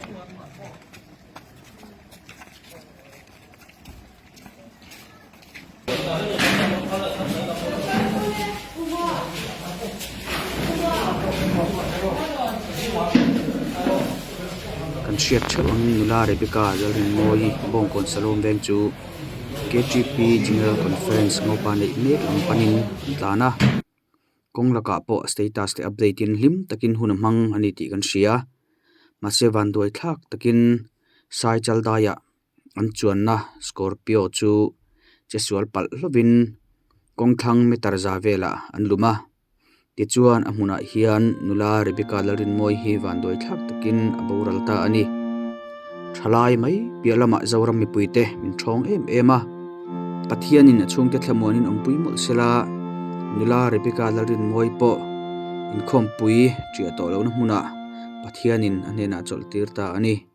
Kan hriat theuh ang nula Rebecca Lalrinmawii Bawngkawn Salawm veng chu K T P General Conference ngopa neih mek lam panin an tlan a kawng lakah pawh status te update in hlim takin hun a hmang a ni tih kan hria mahse vanduai thlak takin sai chal daiah. An chuanna scorpio chu che sual palh hlawvin kawngthlang meter za velah an lum a tichuan a hmunah hian nula Rebecca Lalrinmawii hi vanduai thlak takin a boral ta a ni. Thalai mai piah lamah Zoram mipuite min thawng em em a Pathianin a chhungte thlamuanin awmpui mawlh sela nula Rebecca Lalrinmawii pawh inkhawmpui ṭiah tawh lohna hmunah Pathianin a hnenah chawlh tir ta a ni.